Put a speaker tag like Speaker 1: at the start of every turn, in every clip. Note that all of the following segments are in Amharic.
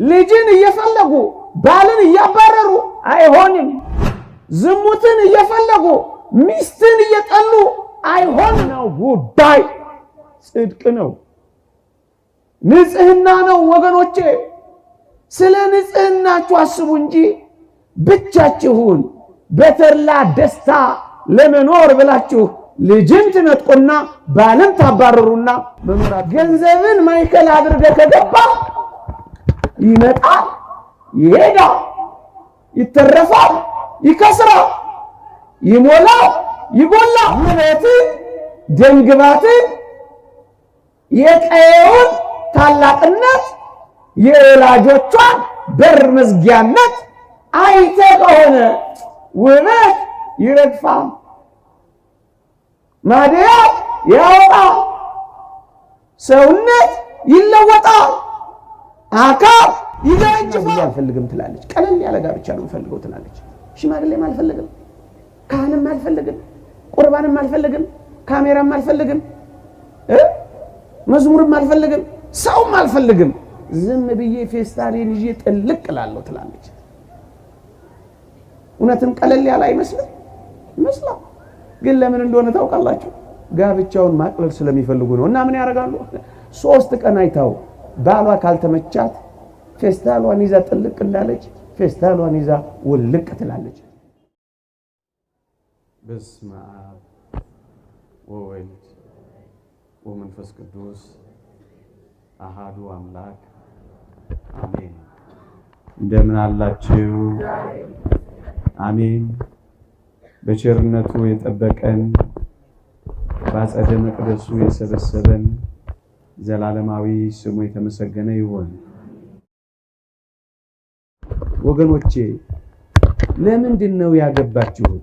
Speaker 1: ልጅን እየፈለጉ ባልን እያባረሩ አይሆንም። ዝሙትን እየፈለጉ ሚስትን እየጠሉ አይሆንም። ነው ጉዳይ ጽድቅ ነው፣ ንጽህና ነው። ወገኖቼ ስለ ንጽህናችሁ አስቡ እንጂ ብቻችሁን በተድላ ደስታ ለመኖር ብላችሁ ልጅን ትነጥቁና ባልን ታባረሩና መኖር ገንዘብን ማዕከል አድርገህ ከገባ ይመጣል፣ ይሄዳል፣ ይተረፋል፣ ይከስራል፣ ይሞላል፣ ይጎላል። ውበትን፣ ደምግባትን፣ የቀየውን ታላቅነት፣ የወላጆቿን በር መዝጊያነት አይተ ከሆነ ውበት ይረግፋል፣ ማድያት ያወጣል፣ ሰውነት ይለወጣል፣ አካል ይገረጅፋል። አልፈልግም ትላለች። ቀለል ያለ ጋብቻ ነው የምፈልገው ትላለች። ሽማግሌም አልፈልግም፣ ካህንም አልፈልግም፣ ቁርባንም አልፈልግም፣ ካሜራም አልፈልግም፣ መዝሙርም አልፈልግም፣ ሰውም አልፈልግም። ዝም ብዬ ፌስታሌን ይዤ ጥልቅ እላለሁ ትላለች። እውነትም ቀለል ያለ አይመስልም? ይመስላል። ግን ለምን እንደሆነ ታውቃላችሁ? ጋብቻውን ማቅለል ስለሚፈልጉ ነው። እና ምን ያደርጋሉ? 3 ቀን አይታው ባሏ ካልተመቻት ፌስታሏን ይዛ ጥልቅ እንዳለች ፌስታሏን ይዛ ውልቅ ትላለች።
Speaker 2: በስመ አብ ወወልድ ወመንፈስ ቅዱስ አሃዱ አምላክ አሜን። እንደምን አላችሁ? አሜን። በቸርነቱ የጠበቀን በአጸደ መቅደሱ የሰበሰበን ዘላለማዊ ስሙ የተመሰገነ ይሁን። ወገኖቼ ለምንድን ነው ያገባችሁት?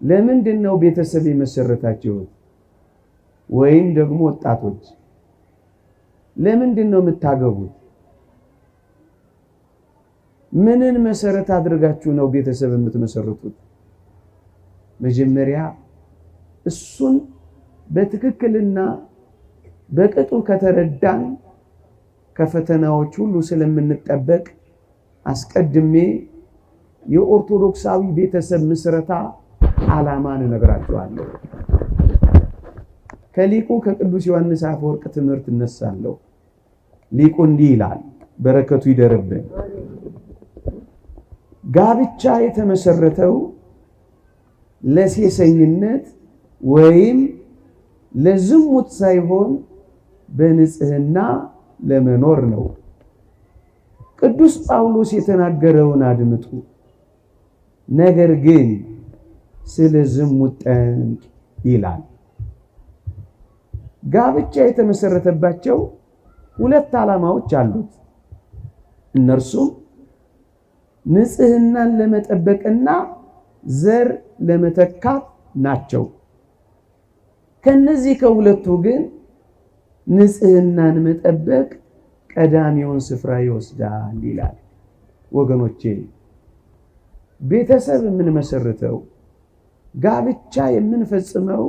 Speaker 2: ለምንድን ነው ቤተሰብ የመሰረታችሁት? ወይም ደግሞ ወጣቶች ለምንድን ነው የምታገቡት? ምንን መሰረት አድርጋችሁ ነው ቤተሰብ የምትመሰርቱት? መጀመሪያ እሱን በትክክልና በቅጡ ከተረዳን ከፈተናዎች ሁሉ ስለምንጠበቅ አስቀድሜ የኦርቶዶክሳዊ ቤተሰብ ምስረታ ዓላማን እነግራችኋለሁ። ከሊቁ ከቅዱስ ዮሐንስ አፈወርቅ ትምህርት እነሳለሁ። ሊቁ እንዲህ ይላል፣ በረከቱ ይደርብን። ጋብቻ የተመሰረተው ለሴሰኝነት ወይም ለዝሙት ሳይሆን በንጽህና ለመኖር ነው። ቅዱስ ጳውሎስ የተናገረውን አድምጡ። ነገር ግን ስለ ዝሙት ጠንቅ ይላል። ጋብቻ የተመሰረተባቸው 2 ዓላማዎች አሉት። እነርሱም ንጽህናን ለመጠበቅና ዘር ለመተካት ናቸው። ከነዚህ ከሁለቱ ግን ንጽህናን መጠበቅ ቀዳሚውን ስፍራ ይወስዳል ይላል። ወገኖቼ ቤተሰብ የምንመሰርተው ጋብቻ የምንፈጽመው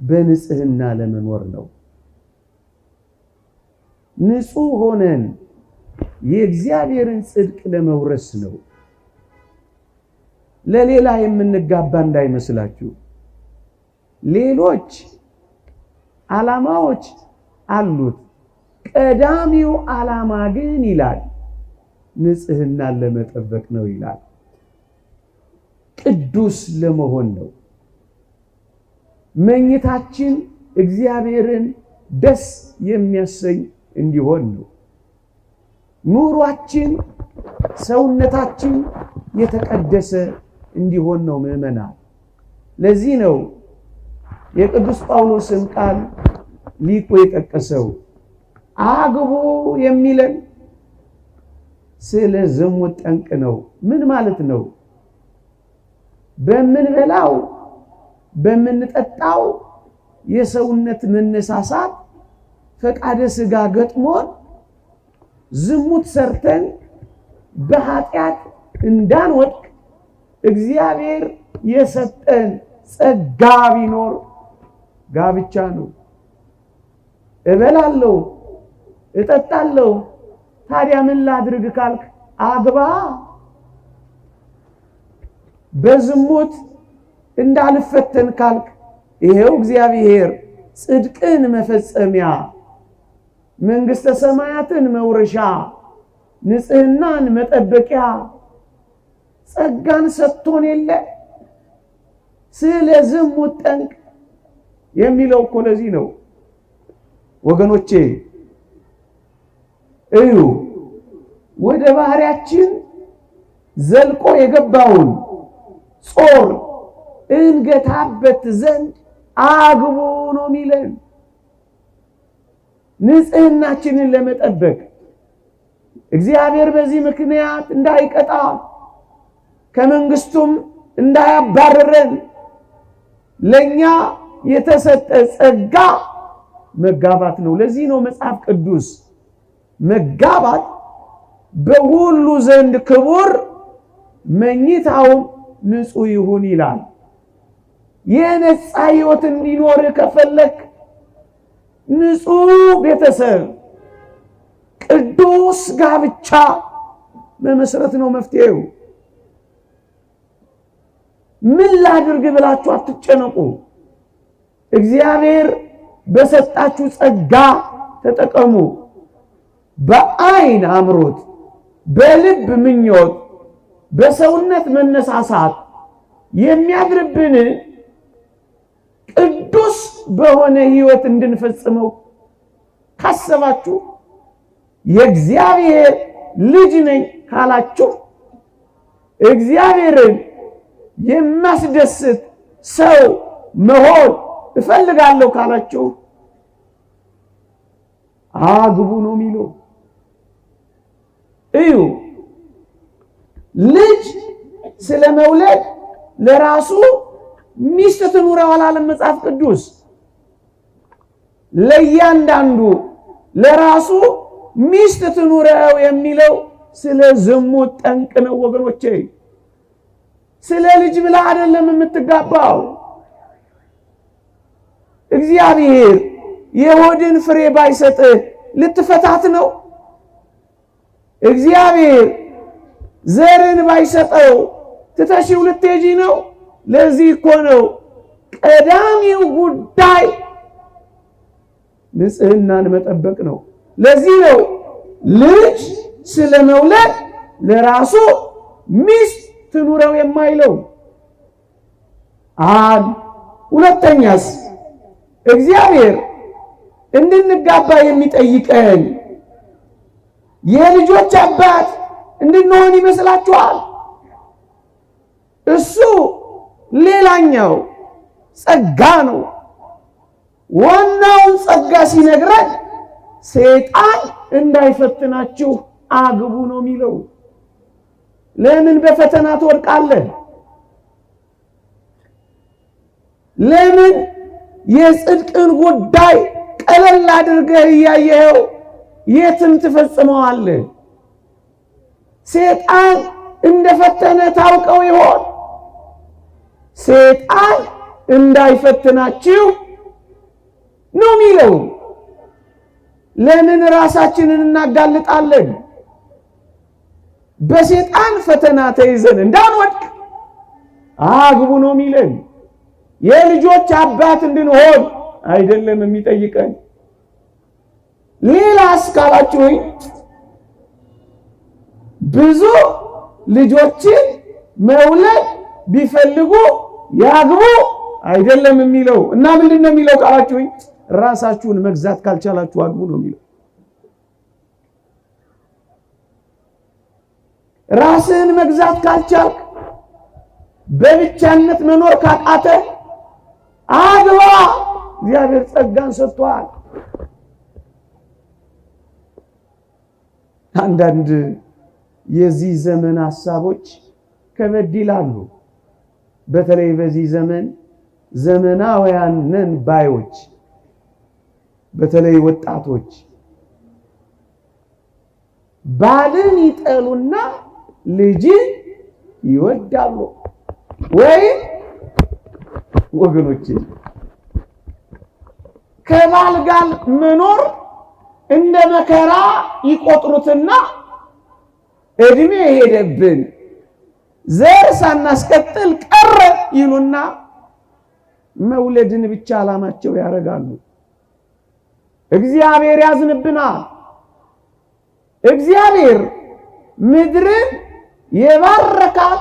Speaker 2: በንጽህና ለመኖር ነው። ንጹህ ሆነን የእግዚአብሔርን ጽድቅ ለመውረስ ነው። ለሌላ የምንጋባ እንዳይመስላችሁ። ሌሎች ዓላማዎች አሉት። ቀዳሚው ዓላማ ግን ይላል ንጽህናን ለመጠበቅ ነው ይላል። ቅዱስ ለመሆን ነው። መኝታችን እግዚአብሔርን ደስ የሚያሰኝ እንዲሆን ነው። ኑሯችን ሰውነታችን የተቀደሰ እንዲሆን ነው ምዕመናን። ለዚህ ነው የቅዱስ ጳውሎስን ቃል ሊቁ የጠቀሰው። አግቡ የሚለን ስለ ዝሙት ጠንቅ ነው። ምን ማለት ነው? በምንበላው በምንጠጣው የሰውነት መነሳሳት ፈቃደ ሥጋ ገጥሞን ዝሙት ሰርተን በኃጢአት እንዳንወድቅ እግዚአብሔር የሰጠን ጸጋ ቢኖር ጋብቻ ነው። እበላለሁ፣
Speaker 1: እጠጣለሁ። ታዲያ ምን ላድርግ ካልክ አግባ። በዝሙት እንዳልፈተን ካልክ ይሄው እግዚአብሔር ጽድቅን መፈጸሚያ መንግሥተ ሰማያትን መውረሻ ንጽህናን መጠበቂያ ጸጋን ሰጥቶን የለ። ስለ ዝሙት ጠንቅ የሚለው እኮ ለዚህ ነው ወገኖቼ። እዩ፣ ወደ ባህሪያችን ዘልቆ የገባውን ጾር እንገታበት ዘንድ አግቡ ነው የሚለን። ንጽህናችንን ለመጠበቅ እግዚአብሔር በዚህ ምክንያት እንዳይቀጣ ከመንግስቱም እንዳያባረረን ለኛ የተሰጠ ጸጋ መጋባት ነው። ለዚህ ነው መጽሐፍ ቅዱስ መጋባት በሁሉ ዘንድ ክቡር መኝታውም ንጹሕ ይሁን ይላል። የነጻ ሕይወት እንዲኖር ከፈለክ ንጹሕ ቤተሰብ፣ ቅዱስ ጋብቻ መመስረት ነው መፍትሄው። ምን ላድርግ ብላችሁ አትጨነቁ። እግዚአብሔር በሰጣችሁ ጸጋ ተጠቀሙ። በአይን አምሮት፣ በልብ ምኞት፣ በሰውነት መነሳሳት የሚያድርብን ቅዱስ በሆነ ሕይወት እንድንፈጽመው ካሰባችሁ የእግዚአብሔር ልጅ ነኝ ካላችሁ እግዚአብሔርን የሚያስደስት ሰው መሆን እፈልጋለሁ ካላችሁ አግቡ ነው የሚለው። እዩ፣ ልጅ ስለመውለድ ለራሱ ሚስት ትኑረው አላለም መጽሐፍ ቅዱስ። ለእያንዳንዱ ለራሱ ሚስት ትኑረው የሚለው ስለ ዝሙት ጠንቅ ነው ወገኖቼ። ስለ ልጅ ብላ አይደለም የምትጋባው። እግዚአብሔር የሆድን ፍሬ ባይሰጥህ ልትፈታት ነው? እግዚአብሔር ዘርን ባይሰጠው ትተሺው ልትሄጂ ነው? ለዚህ እኮ ነው ቀዳሚው ጉዳይ ንጽህናን መጠበቅ ነው። ለዚህ ነው ልጅ ስለመውለድ ለራሱ ሚስት ትኑረው የማይለው። አንድ ሁለተኛስ እግዚአብሔር እንድንጋባ የሚጠይቀን የልጆች አባት እንድንሆን ይመስላችኋል? እሱ ሌላኛው ጸጋ ነው። ዋናውን ጸጋ ሲነግረን ሰይጣን እንዳይፈትናችሁ አግቡ ነው የሚለው። ለምን በፈተና ትወድቃለህ? ለምን የጽድቅን ጉዳይ ቀለል አድርገህ እያየኸው የትም ትፈጽመዋለህ? ሰይጣን እንደፈተነ ታውቀው ይሆን? ሰይጣን እንዳይፈትናችሁ ነው የሚለው። ለምን ራሳችንን እናጋልጣለን? በሰይጣን ፈተና ተይዘን እንዳንወድቅ አግቡ ነው የሚለን። የልጆች አባት እንድንሆን አይደለም የሚጠይቀን። ሌላስ ካላችሁኝ ብዙ ልጆችን መውለድ ቢፈልጉ ያግቡ አይደለም የሚለው። እና ምንድን ነው የሚለው ካላችሁኝ ራሳችሁን መግዛት ካልቻላችሁ አግቡ ነው የሚለው። ራስህን መግዛት ካልቻልክ፣ በብቻነት መኖር ካቃተ አግባ። እግዚአብሔር ጸጋን ሰጥቷል። አንዳንድ የዚህ ዘመን ሐሳቦች ከበድ ይላሉ። በተለይ በዚህ ዘመን ዘመናውያን ነን ባዮች፣ በተለይ ወጣቶች ባልን ይጠሉና ልጅን ይወዳሉ። ወይም ወገኖቼ ከባል ጋር መኖር እንደ መከራ ይቆጥሩትና እድሜ ሄደብን ዘር ሳናስቀጥል ቀረ ይሉና መውለድን ብቻ ዓላማቸው ያደርጋሉ። እግዚአብሔር ያዝንብናል። እግዚአብሔር ምድርን የባረካት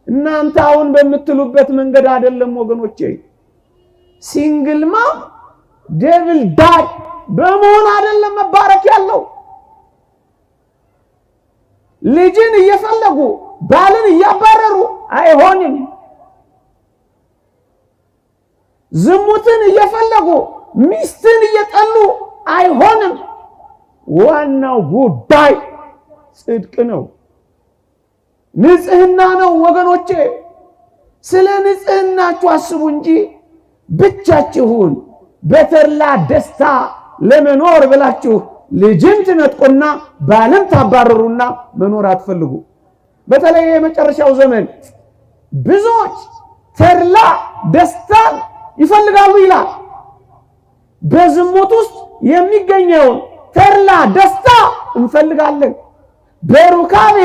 Speaker 1: እናንተ አሁን በምትሉበት መንገድ አይደለም ወገኖቼ። Single mom double dad በመሆን አይደለም መባረክ ያለው። ልጅን እየፈለጉ ባልን እያባረሩ አይሆንም። ዝሙትን እየፈለጉ ሚስትን እየጠሉ አይሆንም። ዋናው ጉዳይ ጽድቅ ነው፣ ንጽህና ነው ወገኖቼ። ስለ ንጽህናችሁ አስቡ እንጂ ብቻችሁን በተድላ ደስታ ለመኖር ብላችሁ ልጅን ትነጥቁና ባልን ታባረሩና መኖር አትፈልጉ። በተለይ የመጨረሻው ዘመን ብዙዎች ተድላ ደስታን ይፈልጋሉ ይላል። በዝሙት ውስጥ የሚገኘውን ተድላ ደስታ እንፈልጋለን። በሩካቤ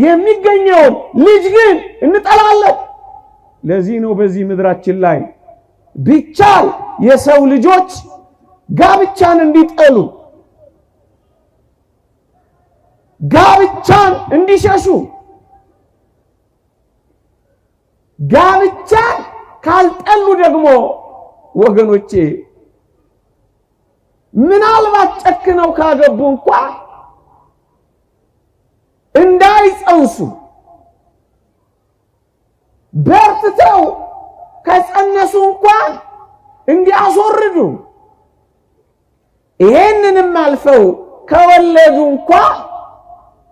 Speaker 1: የሚገኘውን ልጅ ግን እንጠላለን። ለዚህ ነው በዚህ ምድራችን ላይ ቢቻል የሰው ልጆች ጋብቻን እንዲጠሉ፣ ጋብቻን እንዲሸሹ፣ ጋብቻን ካልጠሉ ደግሞ ወገኖቼ ምናልባት ጨክነው ካገቡ እንኳ እንዳይጸንሱ፣ በርትተው ከጸነሱ እንኳን እንዲያስወርዱ፣ ይሄንንም አልፈው ከወለዱ እንኳ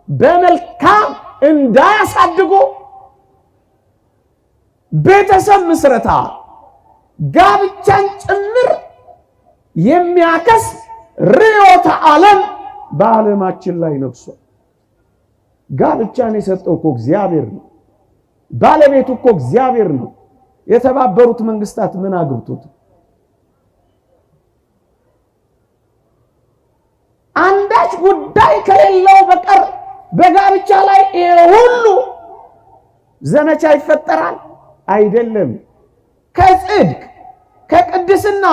Speaker 1: በመልካም እንዳያሳድጉ ቤተሰብ ምስረታ ጋብቻን ጭምር የሚያከስ ርዕዮተ ዓለም በዓለማችን ላይ ነግሷል። ጋብቻን የሰጠው እኮ እግዚአብሔር ነው። ባለቤቱ እኮ እግዚአብሔር ነው። የተባበሩት መንግስታት ምን አግብቶት? አንዳች ጉዳይ ከሌለው በቀር በጋብቻ ላይ ይሄ ሁሉ ዘመቻ ይፈጠራል? አይደለም። ከጽድቅ ከቅድስና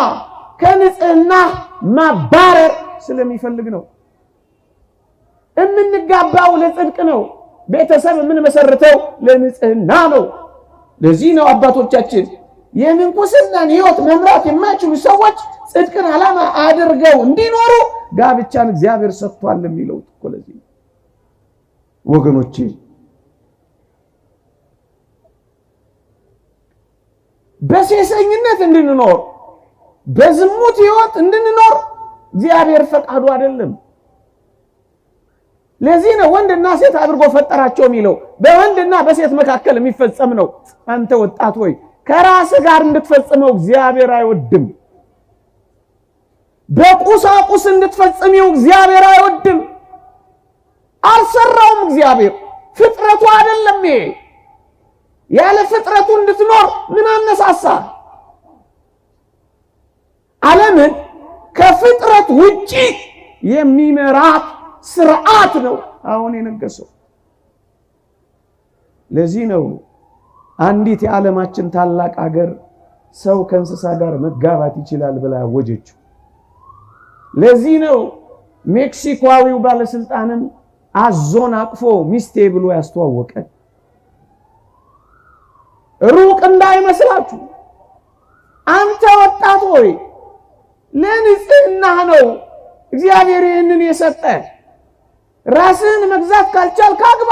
Speaker 1: ከንጽህና ማባረር ስለሚፈልግ ነው። የምንጋባው ለጽድቅ ነው። ቤተሰብ የምንመሰርተው ለንጽህና ነው። ለዚህ ነው አባቶቻችን የምንኩስናን ሕይወት መምራት የማይችሉ ሰዎች ጽድቅን ዓላማ አድርገው እንዲኖሩ ጋብቻን እግዚአብሔር ሰጥቷል የሚለው እኮ ለዚህ ነው ወገኖቼ። በሴሰኝነት እንድንኖር በዝሙት ሕይወት እንድንኖር እግዚአብሔር ፈቃዱ አይደለም። ለዚህ ነው ወንድና ሴት አድርጎ ፈጠራቸው የሚለው። በወንድና በሴት መካከል የሚፈጸም ነው። አንተ ወጣት ወይ ከራስህ ጋር እንድትፈጽመው እግዚአብሔር አይወድም። በቁሳቁስ እንድትፈጽሚው እግዚአብሔር አይወድም። አልሰራውም እግዚአብሔር፣ ፍጥረቱ አይደለም ይሄ። ያለ ፍጥረቱ እንድትኖር ምን አነሳሳ? ዓለምን ከፍጥረት ውጪ የሚመራት ስርዓት ነው አሁን የነገሰው። ለዚህ ነው አንዲት የዓለማችን ታላቅ አገር ሰው ከእንስሳ ጋር መጋባት ይችላል ብላ ያወጀችው። ለዚህ ነው ሜክሲኮዊው ባለስልጣንም አዞን አቅፎ ሚስቴ ብሎ ያስተዋወቀ። ሩቅ እንዳይመስላችሁ። አንተ ወጣት ሆይ ለንጽህናህ ነው እግዚአብሔር ይህንን የሰጠ። ራስህን መግዛት ካልቻልክ አግባ።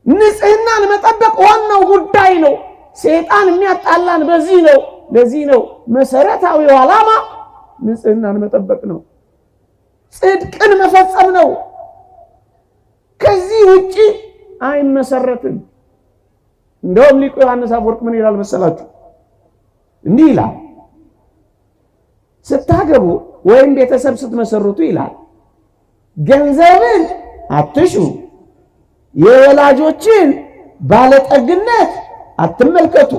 Speaker 1: ንጽህናን መጠበቅ ዋናው ጉዳይ ነው። ሰይጣን የሚያጣላን በዚህ ነው። ለዚህ ነው መሰረታዊው ዓላማ ንጽህናን መጠበቅ ነው፣ ጽድቅን መፈጸም ነው። ከዚህ ውጪ አይመሰረትም። እንደውም ሊቁ ዮሐንስ አፈወርቅ ምን ይላል መሰላችሁ? እንዲህ ይላል፣ ስታገቡ ወይም ቤተሰብ ስትመሰርቱ ይላል ገንዘብን አትሹ፣ የወላጆችን ባለጠግነት አትመልከቱ፣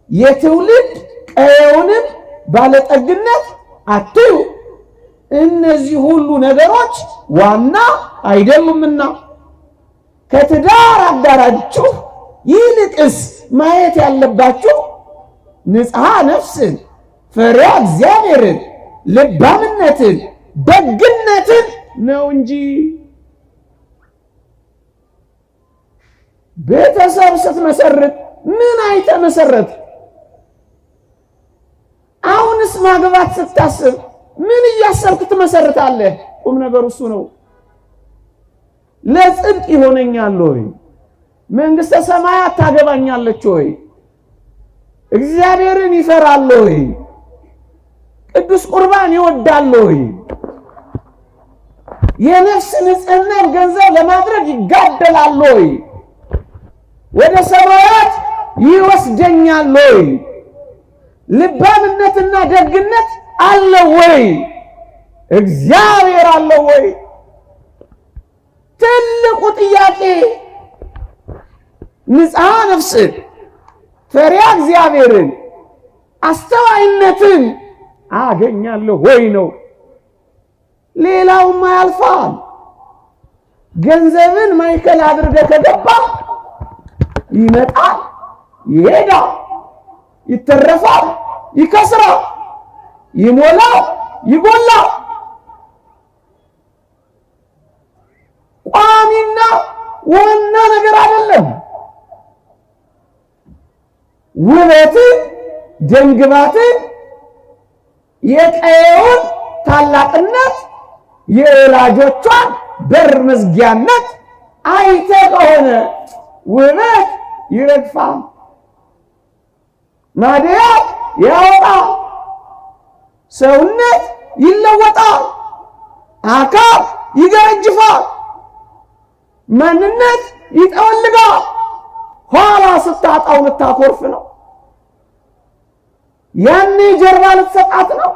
Speaker 1: የትውልድ ቀየውንም ባለጠግነት አትዩ፣ እነዚህ ሁሉ ነገሮች ዋና አይደሉምና። ከትዳር አጋራችሁ ይልቅስ ማየት ያለባችሁ ንጽሐ ነፍስን፣ ፈሪሃ እግዚአብሔርን፣ ልባምነትን፣ ደግነትን ነው እንጂ። ቤተሰብ ስትመሰርት ምን አይተህ መሰረት? አሁንስ ማግባት ስታስብ ምን እያሰብክ ትመሰርታለህ? ቁም ነገሩ እሱ ነው። ለጽድቅ ይሆነኛል ወይ? መንግሥተ ሰማያት ታገባኛለች ወይ? እግዚአብሔርን ይፈራል ወይ? ቅዱስ ቁርባን ይወዳል ወይ? የነፍስ ንጽሕናን ገንዘብ ለማድረግ ይጋደላል ወይ? ወደ ሰማያት ይወስደኛል ወይ? ልባምነትና ደግነት አለ ወይ? እግዚአብሔር አለ ወይ? ትልቁ ጥያቄ ንጽሐ ነፍስን፣ ፈሪሃ እግዚአብሔርን፣ አስተዋይነትን አገኛለሁ ወይ ነው። ሌላውማ ያልፋል። ገንዘብን ማዕከል አድርገህ ከገባ ይመጣል፣ ይሄዳል፣ ይተረፋል፣ ይከስራል፣ ይሞላል፣ ይጎላል። ቋሚና ዋና ነገር አይደለም። ውበትን፣ ደምግባትን፣ የቀየውን ታላቅነት፣ የወላጆቿን በር መዝጊያነት አይተህ ከሆነ ውበት ይረግፋል፣ ማድያት ያወጣል፣ ሰውነት ይለወጣል፣ አካል ይገረጅፋል፣ ማንነት ይጠወልጋል። ኋላ ስታጣው ልታኮርፍ ነው። ያኔ ጀርባ ልትሰጣት ነው።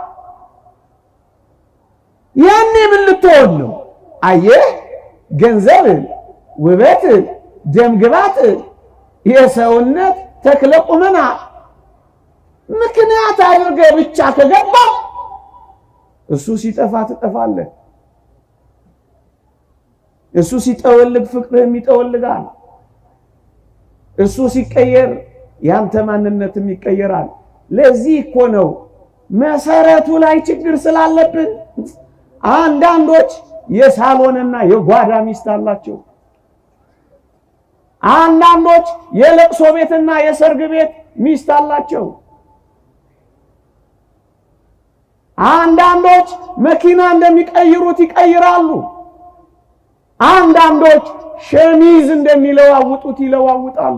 Speaker 1: ያኔ ምን ልትሆን ነው? አየህ፣ ገንዘብን፣ ውበትን፣ ደምግባትን፣ የሰውነት ተክለ ቁመና ምክንያት አድርገህ ብቻ ከገባ እሱ ሲጠፋ ትጠፋለህ። እሱ ሲጠወልግ ፍቅርህም ይጠወልጋል። እሱ ሲቀየር ያንተ ማንነትም ይቀየራል። ለዚህ እኮ ነው መሰረቱ ላይ ችግር ስላለብን አንዳንዶች የሳሎንና የጓዳ ሚስት አላቸው። አንዳንዶች የለቅሶ ቤትና የሰርግ ቤት ሚስት አላቸው። አንዳንዶች መኪና እንደሚቀይሩት ይቀይራሉ። አንዳንዶች ሸሚዝ እንደሚለዋውጡት ይለዋውጣሉ።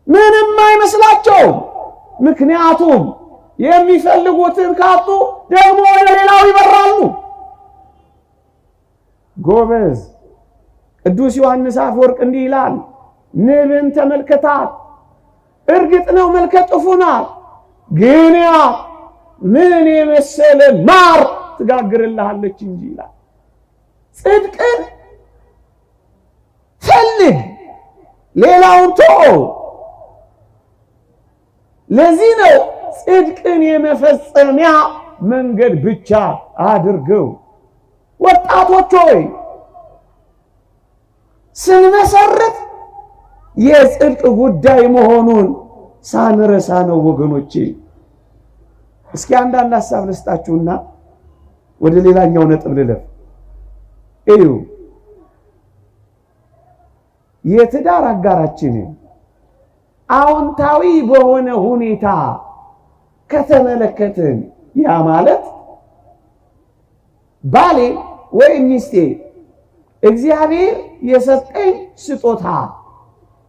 Speaker 1: ምንም አይመስላቸውም። ምክንያቱም የሚፈልጉትን ካጡ ደግሞ ወደ ሌላው ይበራሉ። ጎበዝ፣ ቅዱስ ዮሐንስ አፈወርቅ እንዲህ ይላል፣ ንብን ተመልከታት፣ እርግጥ ነው መልከ ጥፉ ናት፣ ግን ያ ምን የመሰለ ማር ትጋግርልሃለች እንጂ ይላል። ጽድቅን ፈልግ፣ ሌላውን ተወው። ለዚህ ነው ጽድቅን የመፈጸሚያ መንገድ ብቻ አድርገው። ወጣቶች ሆይ ስንመሰርት የጽድቅ ጉዳይ መሆኑን ሳንረሳ ነው ወገኖቼ። እስኪ አንዳንድ ሐሳብ ልስጣችሁና ወደ ሌላኛው ነጥብ ልለፍ። እዩ፣ የትዳር አጋራችንን አዎንታዊ በሆነ ሁኔታ ከተመለከትን፣ ያ ማለት ባሌ ወይም ሚስቴ እግዚአብሔር የሰጠኝ ስጦታ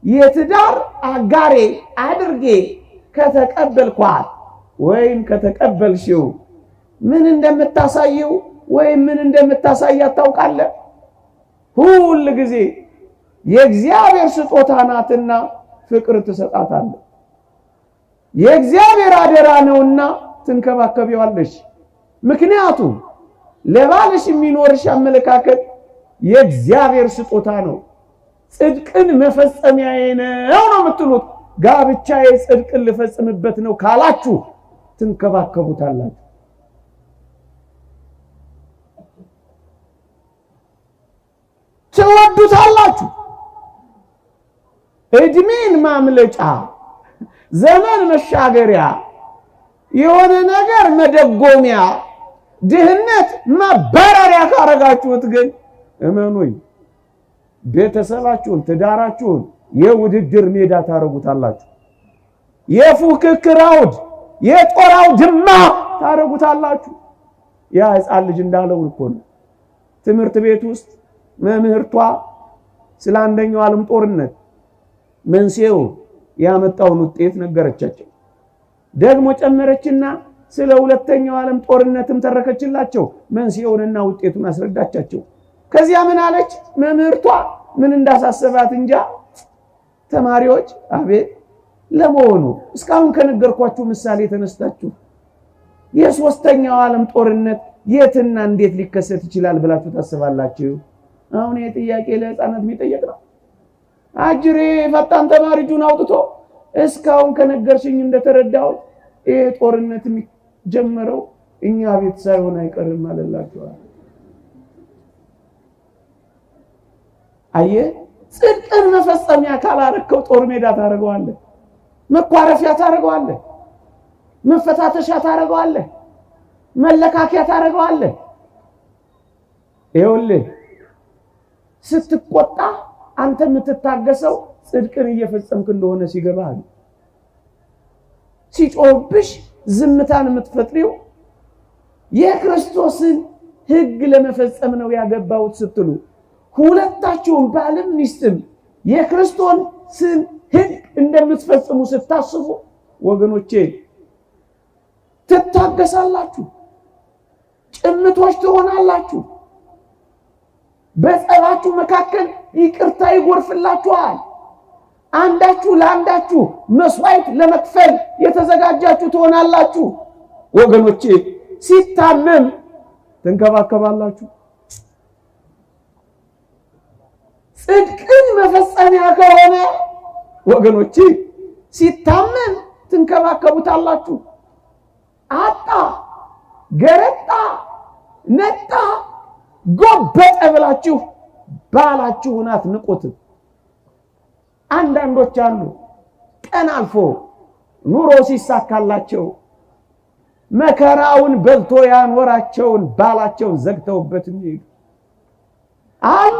Speaker 1: የትዳር አጋሬ አድርጌ ከተቀበልኳት ወይም ከተቀበልሽው ምን እንደምታሳየው ወይም ምን እንደምታሳያት ታውቃለህ? ሁል ጊዜ የእግዚአብሔር ስጦታ ናትና ፍቅር ትሰጣታለህ። የእግዚአብሔር አደራ ነውና ትንከባከቢዋለሽ። ምክንያቱም ለባልሽ የሚኖርሽ አመለካከት የእግዚአብሔር ስጦታ ነው። ጽድቅን መፈጸሚያዬ ነው ነው የምትሉት። ጋብቻዬ ጽድቅን ልፈጽምበት ነው ካላችሁ ትንከባከቡታላችሁ። ትወዱታላችሁ። እድሜን ማምለጫ፣ ዘመን መሻገሪያ፣ የሆነ ነገር መደጎሚያ፣ ድህነት ማባረሪያ ካረጋችሁት ግን እመኑኝ ቤተሰባችሁን፣ ትዳራችሁን የውድድር ሜዳ ታረጉታላችሁ። የፉክክር አውድ፣ የጦር አውድማ ታረጉታላችሁ። ያ ሕፃን ልጅ እንዳለው እኮ ነው። ትምህርት ቤት ውስጥ መምህርቷ ስለ አንደኛው ዓለም ጦርነት መንስኤው ያመጣውን ውጤት ነገረቻቸው። ደግሞ ጨመረችና ስለ ሁለተኛው ዓለም ጦርነትም ተረከችላቸው። መንስኤውንና ውጤቱን አስረዳቻቸው። ከዚያ ምን አለች መምህርቷ? ምን እንዳሳሰባት እንጃ። ተማሪዎች አቤት፣ ለመሆኑ እስካሁን ከነገርኳችሁ ምሳሌ ተነስታችሁ የሶስተኛው ዓለም ጦርነት የትና እንዴት ሊከሰት ይችላል ብላችሁ ታስባላችሁ? አሁን ይሄ ጥያቄ ለሕፃናት የሚጠየቅ ነው። አጅሬ ፈጣን ተማሪ እጁን አውጥቶ እስካሁን ከነገርሽኝ እንደተረዳሁት ይሄ ጦርነት የሚጀመረው እኛ ቤት ሳይሆን አይቀርም አለላችኋል። አየህ፣ ጽድቅን መፈጸሚያ ካላረከው ጦር ሜዳ ታደርገዋለህ፣ መኳረፊያ ታደርገዋለህ፣ መፈታተሻ ታደርገዋለህ፣ መለካከያ ታደርገዋለህ። ይኸውልህ ስትቆጣ አንተ የምትታገሰው ጽድቅን እየፈጸምክ እንደሆነ ሲገባህ ነው። ሲጮህብሽ ዝምታን የምትፈጥሪው የክርስቶስን ሕግ ለመፈጸም ነው ያገባሁት ስትሉ ሁለታችሁም ባልም ሚስትም የክርስቶስን ሕግ እንደምትፈጽሙ ስታስቡ ወገኖቼ ትታገሳላችሁ፣ ጭምቶች ትሆናላችሁ። በጸባችሁ መካከል ይቅርታ ይጎርፍላችኋል። አንዳችሁ ለአንዳችሁ መስዋዕት ለመክፈል የተዘጋጃችሁ ትሆናላችሁ። ወገኖቼ ሲታመም ትንከባከባላችሁ። ጽድቅን መፈጸሚያ ከሆነ ወገኖቼ ሲታመም ትንከባከቡታላችሁ። አጣ፣ ገረጣ፣ ነጣ፣ ጎበጠ ብላችሁ ባላችሁን አትንቁትም። አንዳንዶች አሉ ቀን አልፎ ኑሮ ሲሳካላቸው መከራውን በልቶ ያኖራቸውን ባላቸውን ዘግተውበት የሚሄዱ አሉ።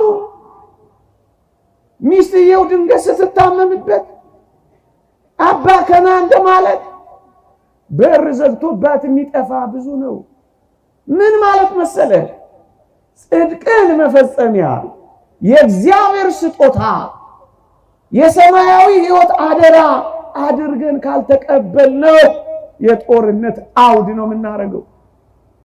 Speaker 1: ሚስትየው ድንገት ስትታመምበት አባ ከና እንደማለት በር ዘግቶባት የሚጠፋ ብዙ ነው። ምን ማለት መሰለህ? ጽድቅን መፈጸሚያ የእግዚአብሔር ስጦታ የሰማያዊ ሕይወት አደራ አድርገን ካልተቀበልነው የጦርነት አውድ ነው የምናደርገው።